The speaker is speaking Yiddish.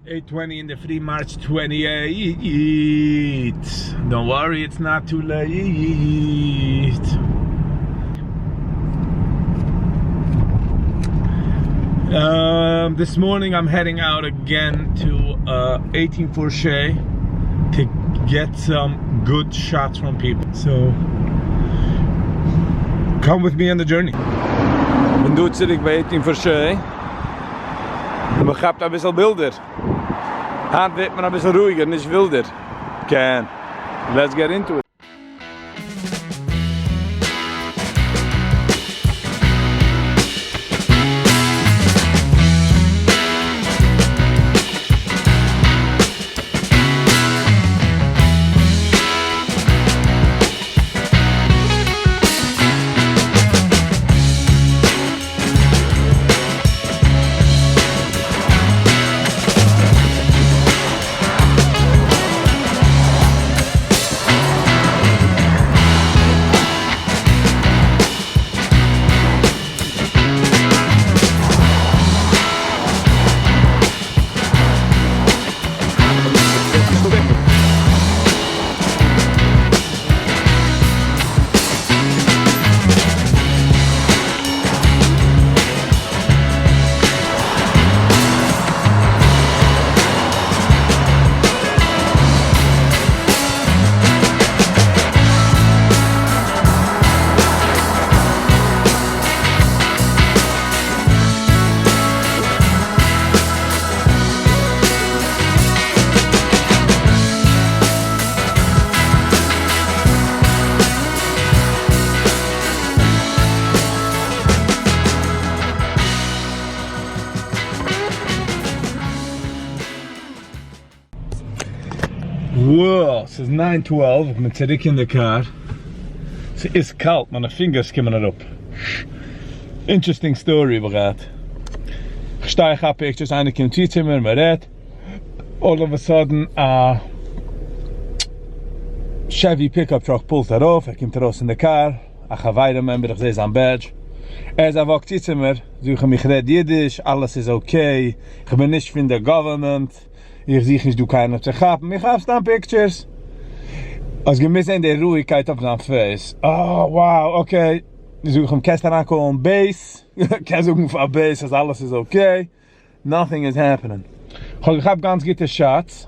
8 twenty אינדערפרי March 28, don't worry it's not too late. This morning I'm heading out again to 18 Forshay to get some good shots from people. So come with me on the journey. בין דא צוריק ביי 18 Forshay און מען כאפט אביסל בילדער. היינט ווערט מען אביסל רואיגער, נישט ווילדער. כן, let's get into it. Wow, ס'איז 9:12, איך בין צוריק אין די קאר. ס'איז קאלט, מיינע fingers קומען אראפ. Interesting story האב איך געהאט. איך שטיי איך כאפ pictures, איינער קומט צו צו מיר, מען רעדט. All of a sudden א Chevy pickup truck pull ט ארויף, ער קומט ארויס פון די קאר, א חברים member, איך זע זיין badge. ער איז א walk צו צו מיר, זאג איך אים איך רעד אידיש, אלעס איז okay, איך בין נישט פון די government, איך זוך נישט דא קיינעם צו כאפן, איך כאפ סתם pictures. האסט געמוזט זען די רואיגקייט אויף זיין face. אה, wow, okay. זאג איך אים קענסט אריין call ן base, קענסט זאגן פאר base אז אלעס איז okay, nothing is happening. כ'האב געכאפט גאנץ גוטע shots.